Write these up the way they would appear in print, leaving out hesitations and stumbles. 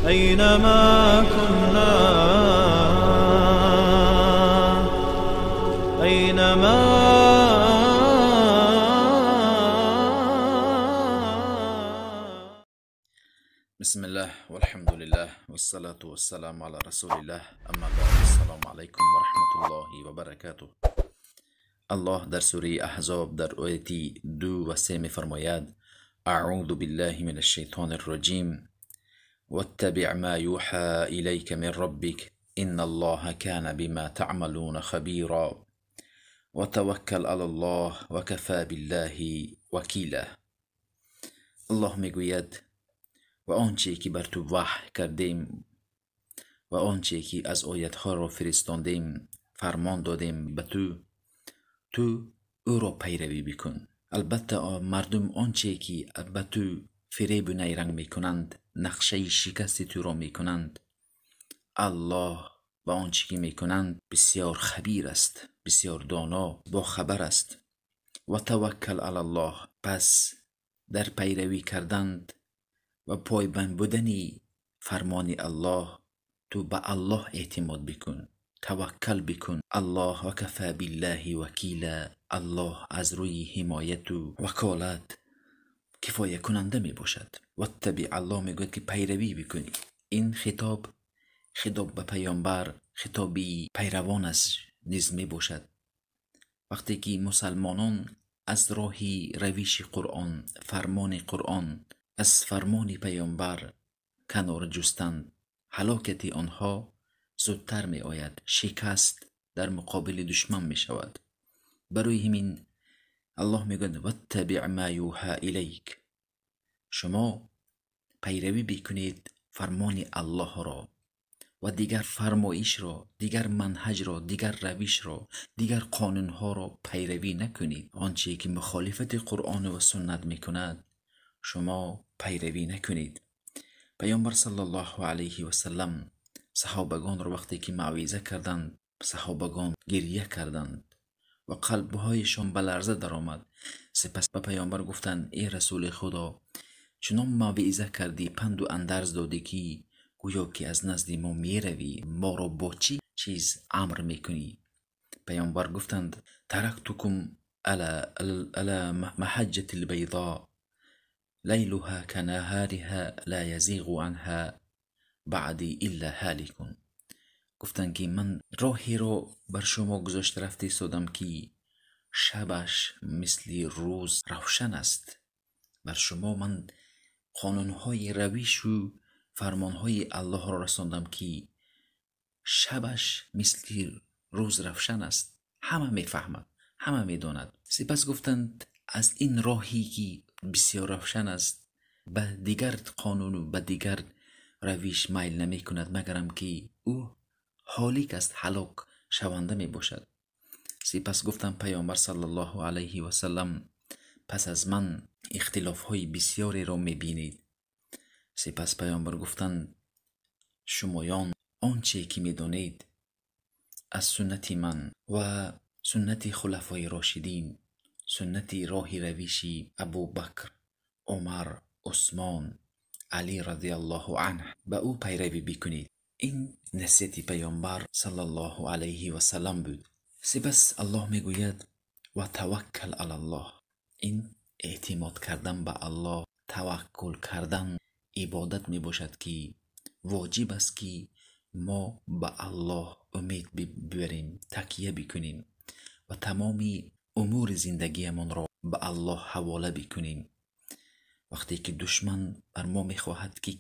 أينما كنا أينما بسم الله والحمد لله والصلاة والسلام على رسول الله اما بعد السلام علیکم و رحمت الله و برکاته. الله در سوره احزاب در آیت 2 و 3 می فرماید: اعوذ بالله من الشیطان الرجیم واتبع ما یوحى الیک من ربک ان الله کان بما تعملون خبیرا وتوکل علی الله وکفی بالله وکیلا. الله میگوید: و آنچه که بر تو وحی کردیم و آنچه که از آیتها را فرستاندیم فرمان دادیم به تو، تو او را پیروی بکن. البته مردم آنچه که به تو فریب و نیرنگ میکنند، نقشه شکست تو را میکنند، الله به آنچه که میکنند بسیار خبیر است، بسیار دانا با خبر است. و توکل علی الله، پس در پیروی کردند و پایبند بودن فرمان الله تو به الله اعتماد بکن، توکل بکن. الله و کفا بالله وکیلا، الله از روی حمایت و وکالت کفایه کننده می باشد. واتبع، الله می گوید که پیروی بکنی. این خطاب خطاب به پیامبر، خطابی پیروان است نیز می باشد. وقتی که مسلمانان از راه روش قرآن، فرمان قرآن، از فرمان پیامبر کنار جستند، هلاکت آنها زودتر می آید، شکست در مقابل دشمن می شود. برای همین الله می گوید واتبع ما یوحى الیک، شما پیروی بکنید فرمان الله را و دیگر فرمایش را، دیگر منهج را، دیگر روش را، دیگر قانونها را پیروی نکنید. آنچه که مخالفت قرآن و سنت می کند شما پیروی نکنید. پیامبر صلی الله علیه و سلم صحابگان را وقتی که موعظه کردند، صحابگان گریه کردند و قلبهایشان به لرزه درآمد. سپس به پیامبر گفتند: ای رسول خدا، چنان موعظه کردی، پند و اندرز دادی که گویا که از نزد ما میروی، ما را با چی چیز امر میکنی؟ پیامبر گفتند: ترکتکم علی محجة البیضاء لیلها کنهارها لا یزیغ عنها بعدی الا هالک. گفتند که من راهی را بر شما گذاشته رفته ایستادم که شبش مثل روز روشن است. بر شما من قانونهای روش و فرمانهای الله را رساندم که شبش مثل روز روشن است، همه میفهمد، همه میداند. سپس گفتند از این راهی که بسیار روشن است به دیگر قانون و به دیگر روش میل نمی کند، مگرم که او هالک است، هلاک شونده می باشد. سپس گفتم پیامبر صلی الله علیه و سلم: پس از من اختلاف های بسیاری را می بینید. سپس پیامبر گفتند: شمایان آنچه که می دانید از سنت من و سنت خلفای راشدین، سنت راه روشی ابوبکر، عمر، عثمان، علی رضی الله عنه، به او پیروی بکنید. این نصیحت پیامبر صلی الله علیه و سلم بود. سپس الله میگوید و توکل علی الله. این اعتماد کردن به الله، توکل کردن عبادت می باشد که واجب است که ما به الله امید ببریم، تکیه بکنیم و تمامی امور زندگیمان را به الله حواله بکنیم. وقتی که دشمن بر ما میخواهد که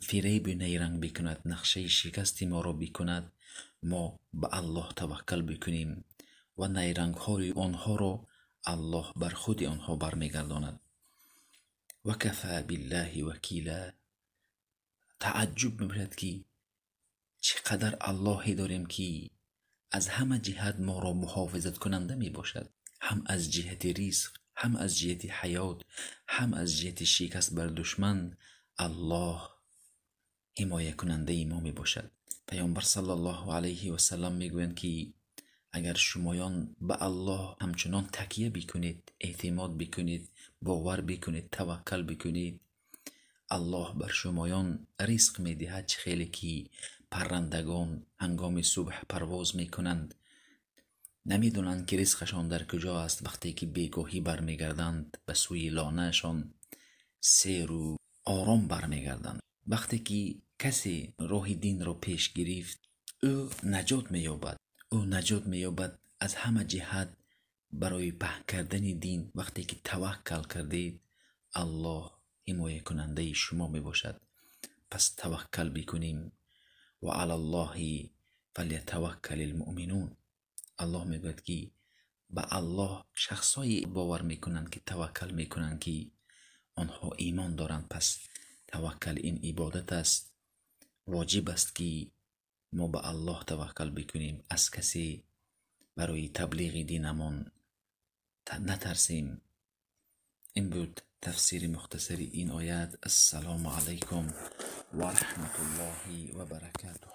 فریب و نیرنگ بکند، نقشه شکست ما را بکند، ما به الله توکل بکنیم و نیرنگ های آنها را الله بر خود آنها برمیگرداند. و کفا بالله وکیلا. تعجب میبرد که چقدر اللهی داریم که از همه جهت ما را محافظت کننده می باشد، هم از جهت رزق، هم از جهت حیات، هم از جهت شکست بر دشمن. الله حمایه کننده ما می باشد. پیامبر صلی الله علیه و سلم می گویند که اگر شمایان به الله همچنان تکیه بکنید، اعتماد بکنید، باور بکنید، توکل بکنید، Аллоҳ бар шумоён ризқ медиҳад, чӣ хеле ки паррандагон ҳангоми субҳ парвоз мекунанд, намедонанд ки ризқашон дар куҷо аст. Вақте ки бегоҳӣ бармегарданд, ба сӯи лонаашон серу ором бармегарданд. Вақте ки касе роҳи динро пеш гирифт, ӯ наҷот меёбад. Ӯ наҷот меёбад аз ҳама ҷиҳат барои паҳн кардани дин. Вақте ки таваккал кардед, Аллоҳ ҳимоякунандаи шумо мебошад. Пас таваккал бикунем. Ва алаллоҳи фалятаваккалил муъминун. Аллоҳ мегӯяд, ки ба Аллоҳ шахсое бовар мекунанд, ки таваккал мекунанд, ки онҳо имон доранд. Пас таваккал ин ибодат аст. Воҷиб аст, ки мо ба Аллоҳ таваккал бикунем, аз касе барои таблиғи динамон натарсем. Ин буд тафсири мухтасари ин оят. Ассалому алайкум ва раҳматуллоҳи ва баракатуҳ.